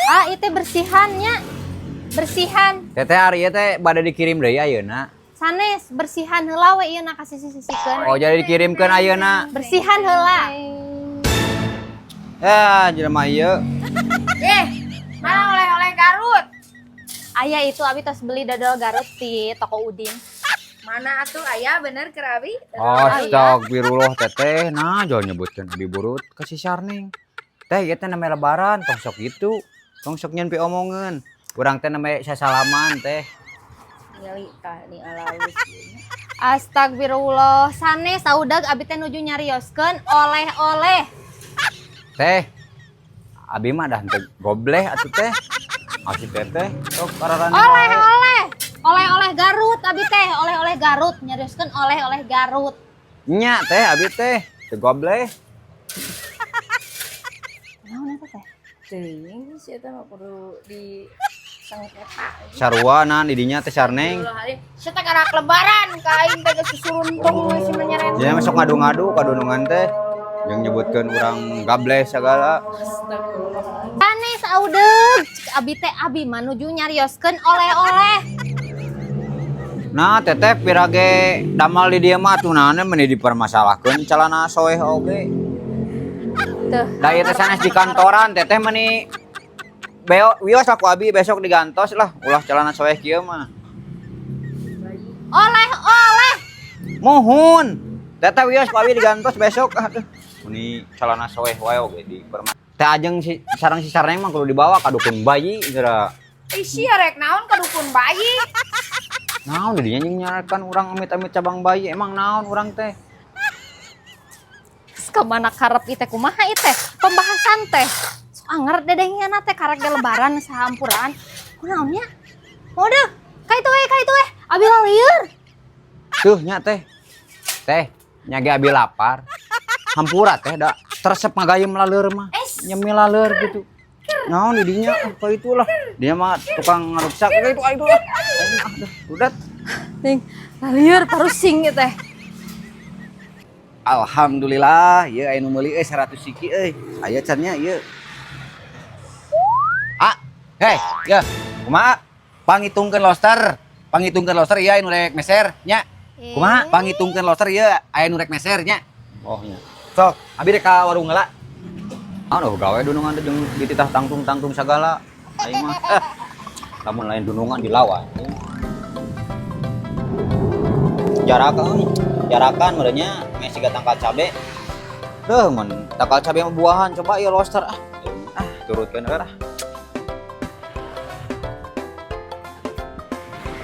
Ah, itu bersihannya. Bersihan. Teteh, ari ieu teh bade dikirim deui ayeuna? Sanes, bersihan heula we ieu na ka sisi-sisikeun. Oh, jadi dikirimkeun ayeuna. Bersihan heula. Ya, jelema ieu. Eh, mana oleh-oleh Garut? Aya itu, abi tos beli dodol Garut di toko Udin. Mana atuh, aya bener ke abi? Astagfirullah, Teteh, nah jol nyebutkeun abi burut ke si Sarneng. Teh, ieu teh namanya Lebaran, tong sok gitu. Tong sok nyen piomongeun. Urang teh namanya sasalaman, Teh. Nyali tah ni alawus. Astagfirullah, sanes saudag, abi teh nuju nyarioskeun oleh-oleh. Teh, abi mah dah henteu gobleh atuh, Teh. Asik Teteh, sok kararane wae. Oleh-oleh. Oleh-oleh Garut abi teh, oleh-oleh Garut, nyarioskeun oleh-oleh Garut. Nya, Teh, abi teh teu gobleh. Naon eta teh? Teuing si eta mah kudu di sengketa. Sarua nah di dinya teh, Sarneng. Sia teh karak Lebaran ka aing teh geus susuruntung we si menyeren. Jadi masuk ngadu-ngadu kadunungan teh yang nyebutkeun urang gableh segala. Astagfirullah. Sanes audeg, cek abi teh abi mah nuju nyarioskeun oleh-oleh. Nah, Teteh, pirage damal di dieu mah atuh naon meni dipermasalahkeun calana soeh oge. Tuh. Da ieu teh sanes di kantoran, Teteh meni beo wios lah ku abi besok digantos lah, ulah celana soeh kieu mah. Oleh-oleh. Muhun. Teteh, wios ku abi digantos besok, aduh. Meni celana soeh wae oge di perma. Teh ajeng si sareng si Sarneng mah kudu dibawa ka dukun bayi geura. Ih, sia rek naon ka dukun bayi? Naon di dinya jeung nyarekan urang amit-amit cabang bayi, emang naon urang teh? Terus kemana karep ieu teh, kumaha ieu teh? Pembahasan teh. Sok anger dedengna teh, karek ge Lebaran sahampuraan. Kunaon nya? Mau deh, ka itu we, ka itu we. Abi lieur. Tuh nya, Teh. Teh, nya ge abi lapar. Hampura, Teh, da teresep ngagayem laleur mah. Nyemil laleur gitu. Naon di dinya, ah, ka itu lah. Dia mah tukang ngaruksak ka itu lah. Ah, dah, udah. Ning, lieur parusing ieu teh. Alhamdulillah, ieu aya nu meuli euy 100 siki euy. Aya can nya ieu? Ah, hei, ya, Kumaha? Pangitungkeun loster. Pangitungkeun loster ieu aya nu rek meser nya. Kumaha? Pangitungkeun loster ieu aya nu rek meser nya. Oh nya. Sok, abi rek ka warung heula. Aduh, gawe dunungan teh jeung dititah tangtung-tangtung sagala. Aing mah eh lamun lain dunungan dilawan. Jarakan, jarakan merenya meh siga tangkal cabe. Deuh, mun tangkal cabe mah buahan, coba ieu loster ah. Ah, turutkeun we lah.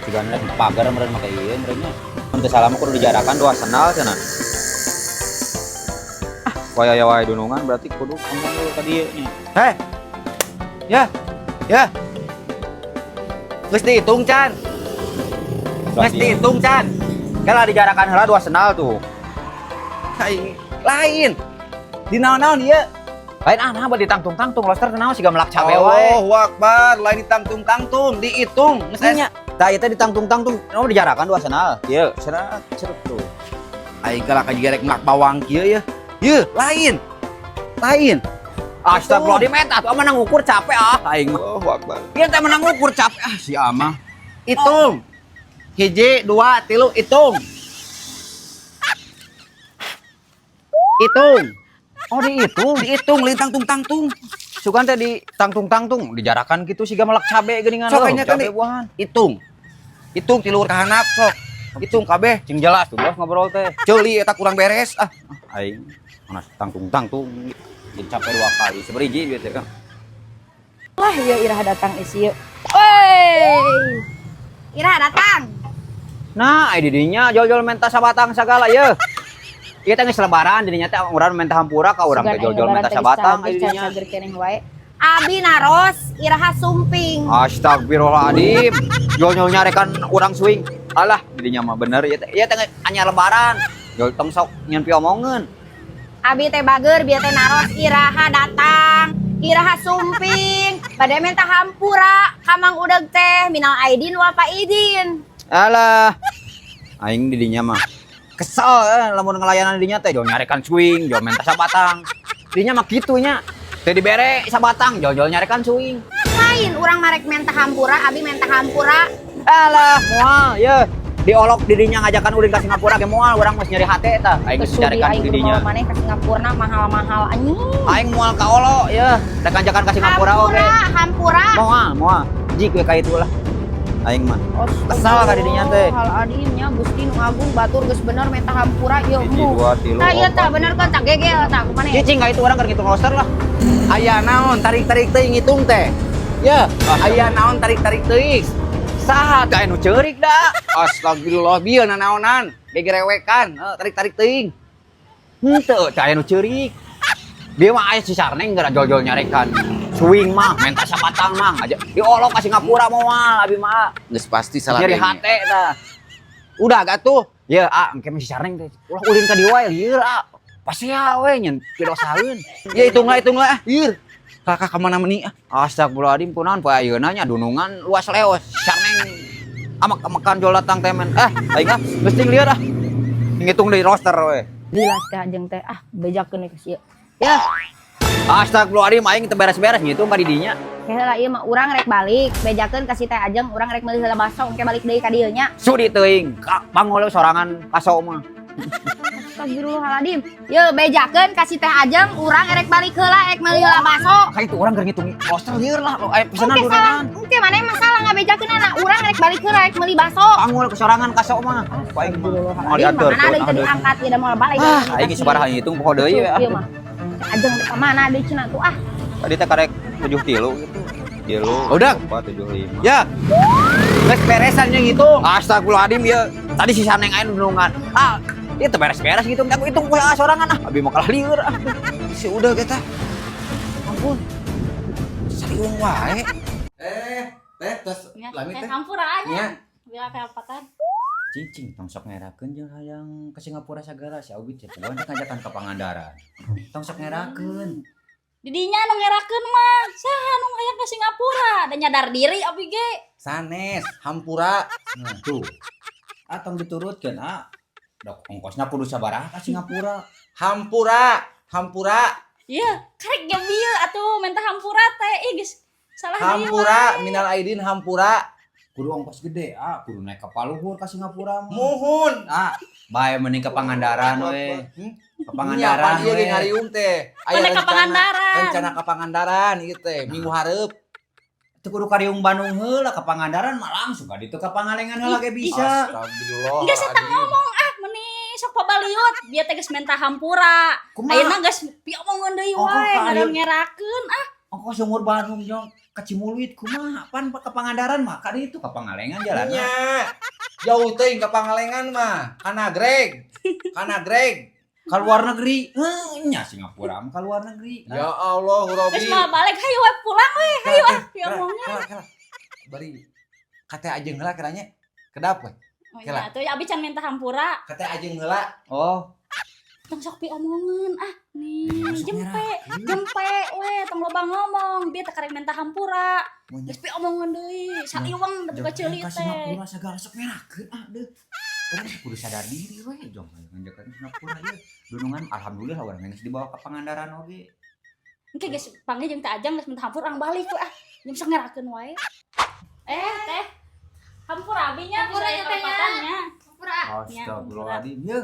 Sigana rek pagar meureun make ieu meureunnya. Mun teu salah mah kudu dijarakan dua sendal cenah. Ah, waya wae dunungan berarti kudu ngomong dulu ka dieu nya. Hei. Ya. Ya. Geus dihitung can. Geus dihitung can. Kala dijarakan heula dua sendal tuh. Aing lain. Di naon-naon ieu? Lain ah, nah ditangtung-tangtung loster naon siga melak cabe wae. Allahu Akbar, lain ditangtung-tangtung, dihitung. Geus Nya, tah ieu teh ditangtung-tangtung, naon dijarakan dua sendal. Ieu, sendal cerut tuh. Aing kalah ka jiga rek melak bawang kieu ya. Yeuh, lain. Lain. Astagfirullahaladzim, eta atuh menang ngukur capek ah aing mah. Allahu Akbar. Ieu teh menang ngukur capek ah si amah. Hitung. Hiji, dua, tilu, hitung. Hitung. Oh, dihitung. Dihitung, lain tangtung-tangtung. Sugan teh ditangtung-tangtung, dijarakan gitu siga melak cabe geuningan. Sok leuh, nya cabe tadi. buahan. Hitung. Hitung ti luhur ka handap sok. Hitung kabeh. Cing jelas tuh bos ngobrol teh. Ceuli eta kurang beres ah. Aing mana tangtung-tangtung. Jadi capek dua kali, seberiji duit teh kan. Lah ieu iraha datang isi ieu. Woi. Iraha datang. Nah, ai didinya jol-jol menta sabatang sagala ye. Ieu teh geus Lebaran, didinya teh urang menta hampura ka urang teh jol-jol menta sabatang ai didinya. Cager keneh wae. Abi naros iraha sumping. Astagfirullahaladzim. Jol-jol nyarekan urang swing. Alah, didinya mah bener ieu teh. Ieu teh anyar Lebaran. Jol tong sok nyeun piomongeun. Abi teh bager bieu teh naros iraha datang. Iraha sumping. Bade minta hampura ka Mang Udeg teh minal aidin wal faidin. Alah. Aing didinya mah kesel lamun ngelayanan didinya teh jol nyarekan swing, jol menta sabatang. Didinya mah kitu nya. Teh dibere sabatang, jol-jol nyarekan swing. Lain urang mah rek menta hampura, abi menta hampura. Alah, moal ye. Diolok didinya ngajakan ulin ka Singapura ge moal, urang mah nyeri hate tah. Aing geus Teu sudi dicarekan aing ku kudu didinya. mawa maneh ka Singapura mahal-mahal anjing. Aing moal ka olo ye. Rek ngajakan ka Singapura oge. Hampura, hampura. Moal, moal. Jik we ka itu lah. Aing mah. Kesal ka didinya teh. Hal adimnya Gusti nu agung batur geus bener menta hampura ieu Hiji, embung. dua, tilu, Tah ieu tah opat. Bener kan tah gegel tah ku maneh. Cicing ka itu urang keur ngitung roster lah. Aya naon tarik-tarik teuing ngitung teh? Ya, aya naon tarik-tarik teuing? Saha teh anu ceurik da? Astagfirullah, bieu nanaonan, gegerewekan, tarik-tarik teuing. Henteu, teh aya nu ceurik. Dia mah aya si Sarneng gara jol-jol nyarekan. Swing mah, menta sabatang mah aja. Diolok ka Singapura moal abi mah. Geus pasti salah Nyeri denge. hate tah. Udah gatuh. Ya, ah, engke mah si Sarneng teh. Ulah ulin ka dieu wae lieur, ah. Pasti ya we nyen pidosaeun. Ya hitunglah, hitunglah ah. Lieur. Kakak kemana meni ah? Astagfirullahaladzim, kunaon poe ayeuna nya dunungan luas leos. Sarneng amak-amakan jol datang temen. Eh, aing ah, geus ting lieur ah. Ngitung deui roster we. Lila teh ajeng teh ah bejakeun we ka sieu. Ya, Astagfirullahaladzim, aing teu beres-beres ngitung ka didinya. Heula ieu mah urang rek balik, bejakeun ka si teh ajeng urang rek meuli heula baso engke balik deui ka dieu nya. Sudi teuing, ka pangol sorangan kaso mah. Astagfirullahaladzim. Ye bejakeun ka si teh ajeng urang erek balik heula erek meuli heula baso. Ka itu urang keur ngitung roster lieur lah, aya pesanan Engke salah, dunungan. Engke maneh masalah ngabejakeun anak urang rek balik heula rek meuli baso. Pangol kesorangan kaso mah. Ku aing mah moal diatur. Mana deui teu diangkat ieu da moal balik. Ah, aing sabaraha ngitung poho deui we. Ieu mah. Teh ajeng teh ka mana deui cenah tuh ah. Tadi teh karek 7 tilu gitu. Tilu. Udah. 4 7 5. Ya. Geus beresan nya ngitung. Astagfirullahaladzim ya. Tadi si Saneng aing dunungan. Ah, ieu teu beres-beres gitu. Aku hitung ku sorangan ah. Abi mah kalah lieur ah. Si udah kita. Ampun. Sariung wae. Eh, teh tos lami teh. Hampura aja. Nya. Bila kelapatan. Cicing tong sok ngerakeun jeung hayang ke Singapura sagala si Aubit teh puguan teh ngajakan ka Pangandaran. Tong sok ngerakeun. Didinya nu ngerakeun mah, saha nu hayang ke Singapura? Da nyadar diri abi ge. Sanes, hampura. Nah, tuh. Ah, tong diturutkeun ah. Dok ongkosna kudu sabaraha ka Singapura. Hampura, hampura, Iya, karek ge bieu atuh minta hampura teh. Ih geus salah deui hampura, wae. Minal aidin hampura. Kudu ongkos gede ah, kudu naik kapal luhur ka Singapura mah. Muhun. Ah, bae mending ke Pangandaran we. Hmm? Ke Pangandaran Iya, we. ge ngariung teh. Aya Mana ka Pangandaran? Rencana ka Pangandaran ieu teh minggu hareup. Teu kudu kariung Bandung heula ka Pangandaran mah langsung ka ditu ka Pangalengan heula ge bisa. Astagfirullah. Geus eta ngomong ah meni sok pabaliut bieu teh geus minta hampura. Kumaha? Ayeuna geus piomongeun deui Oh, wae kok ngaran ngerakeun ah. Ongkos sumur Bandung jong ka Cimuluit kumaha? Pan ka Pangandaran mah ka ditu ka Pangalengan jalan. Nya. Jauh teuing ka Pangalengan mah. Ka Nagreg. Ka Nagreg. Ka luar negeri. Heuh, nya Singapura mah ka luar negeri. Ya Allah, Robi. Geus mah balik hayu we pulang we, hayu ah piomongeun. Kela, kela. Bari kate ajeng heula kiranya. Kedap we. Oh Kela. iya atuh ya abi can minta hampura. Kate ajeng heula. Oh, Tong sok piomongeun ah nih Sok jempe ngerakeun. Jempe we tong loba ngomong bieu teh karek minta hampura. Geus piomongeun deui saliweng da ceuli Ka teh. Singapura segala sok ngerakeun ah deuh. Urang teh kudu sadar diri we jong ngajakan Singapura ieu. Dunungan alhamdulillah urang geus dibawa ke Pangandaran oge. Engke geus panggil jeung teh ajang geus minta hampura urang balik we ah. Jeung sok ngerakeun wae. Eh teh hampura abi nya Hampura bisa nya, teh, nya. kalepatannya. Hampura. Astagfirullahaladzim ye.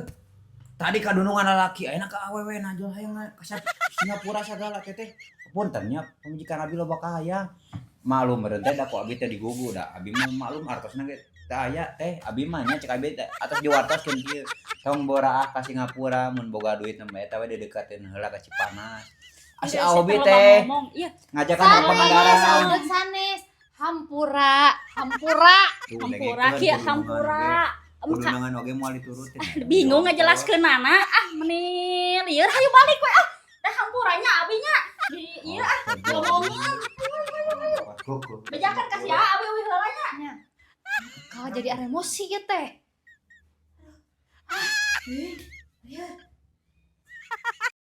Tadi kadunungan lalaki ayeuna ka awewe najol hayang ka Singapura sagala teh teh. Punten nya pamajikan abi loba kahayang. Maklum meureun teh da ku abi teh digugu da. Abi mah maklum artosna ge teu aya teh. Abi mah nya cek abi teh atos diwartoskeun kieu. Tong boraah ka Singapura mun boga duit mah eta we dideukeutkeun heula ka Cipanas. Asi Geus, Aobi tong loba teh ngomong. Iya, ngajakan ka Sanes, Pangandaran. sanes. Sanes, hampura, hampura. Tuh, Hampura dengekeun kieu kudunungan hampura. oge. Emka Kudunungan oge moal diturutin. Bingung ngajelaskeun nana ah meni lieur hayu balik we ah. Dah hampuranya abinya. Di ieu ah ngomongin. Bejakan kasih ah abi euy heula nya. Kalau jadi emosi ya teh. Ah, ih, iya.